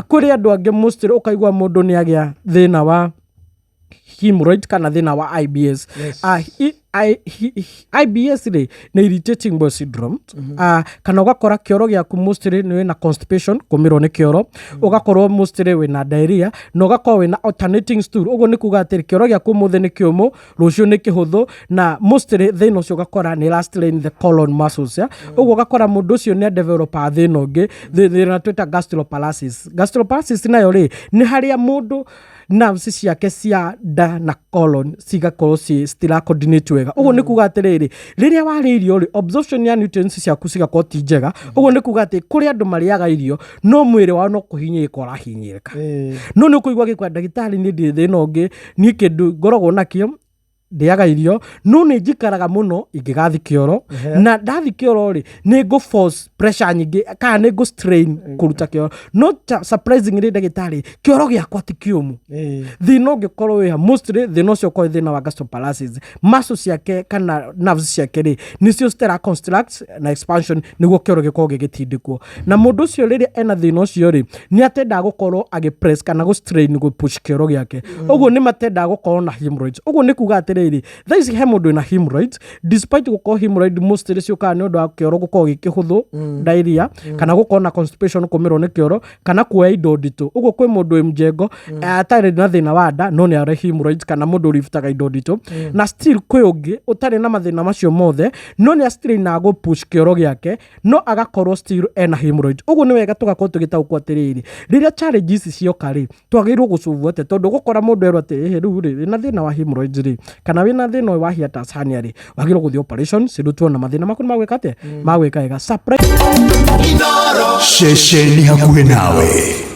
Kũrĩ andũ angĩ mostly ũkaigua mũndũ nĩ agĩa thĩna wa hemorrhoid kana thĩna wa IBS. IBS rĩ, nĩ irritating bowel syndrome. Kana ũgakora kĩoro gĩaku mostly nĩ wĩna constipation, kũmĩrwo nĩ kĩoro, ũgakorwo mostly wĩna diarrhea, na ũgakorwo wĩna alternating stool. Ũguo nĩ kuga atĩrĩ, kĩoro gĩaku ũmũthĩ nĩ kĩũmũ, rũciũ nĩ kĩhũthũ, na mostly thĩna ũcio ũgakora nĩ ĩra the colon muscles, yeah? Ũguo ũgakora mũndũ ũcio nĩ adevelopa thĩna ũngĩ, thĩna twĩta gastroparesis. Gastroparesis nayo rĩ, nĩ harĩa mũndũ nerves ciake cia nda na colon cigakorwo citira coordinate wega. Ũguo nĩ kuga atĩrĩrĩ, rĩrĩa warĩa irio rĩ, absorption ya nutrients ciaku cigakorwo ti njega. Ũguo nĩ kuga atĩ kũrĩ andũ marĩaga irio, no mwĩrĩ wao no kũhinyĩrĩka ũrahinyĩrĩka. No nĩ ũkũigua gĩkwa, "Ndagĩtarĩ, niĩ ndirĩ thĩna ũngĩ, niĩ kĩndũ ngoragwo nakĩo, ndĩaga irio, no nĩ njikaraga mũno ingĩgathi kĩoro, na ndathi kĩoro rĩ, nĩ ngũ force pressure nyingĩ kana nĩ ngũ strain kũruta kĩoro, no surprisingly, ndagĩtarĩ, kĩoro gĩakwa ti kĩũmũ." Thĩna ũngĩkorwo wĩha, mostly thĩna ũcio ũkorwo thĩna wa gastroparesis, muscle ciake kana nerves ciake rĩ, nĩcio citara construct na expansion nĩguo kĩoro gĩkorwo gĩgĩtindĩkwo. Na mũndũ ũcio rĩrĩa ena thĩna ũcio rĩ, nĩ atendaga gũkorwo agĩpress kana gũ strain gũ push kĩoro gĩake. Ũguo nĩ matendaga gũkorwo na hemorrhoids. Ũguo nĩ kuga atĩrĩrĩ, thaa ici he mũndũ wĩna hemorrhoids, despite gũkorwo hemorrhoid mostly ciũkaga nĩ ũndũ wa kĩoro gũkorwo gĩ kĩhũthũ, diarrhea, kana gũkorwo na constipation, kũmĩrwo nĩ kĩoro, kana kuoya indo nditũ. Ũguo kwĩ mũndũ wĩ mjengo atarĩ na thĩna wa nda no nĩ arĩ hemorrhoids, kana mũndũ ũributaga indo nditũ. Na still kwĩ ũngĩ ũtarĩ na mathĩna macio mothe, no nĩ astrainaga gũ push kĩoro gĩake, no agakorwo still ena hemorrhoids. Ũguo nĩ wega tũgakorwo tũgĩtaũkwo atĩrĩrĩ, rĩrĩa challenge ici cioka rĩ, twagĩrĩirwo gũcuvwo atĩa? Tondũ gũkora mũndũ erwo atĩ ĩhĩ, rĩu rĩ, wĩna thĩna wa hemorrhoids rĩ, kana wĩna thĩna ũyũ wa hiatus hernia rĩ, wagĩrĩirwo gũthiĩ operation cirutwo, na mathĩna maku nĩ magwĩka atĩa, magwĩka wega. Surprise. Ceceni hakuhĩ nawe.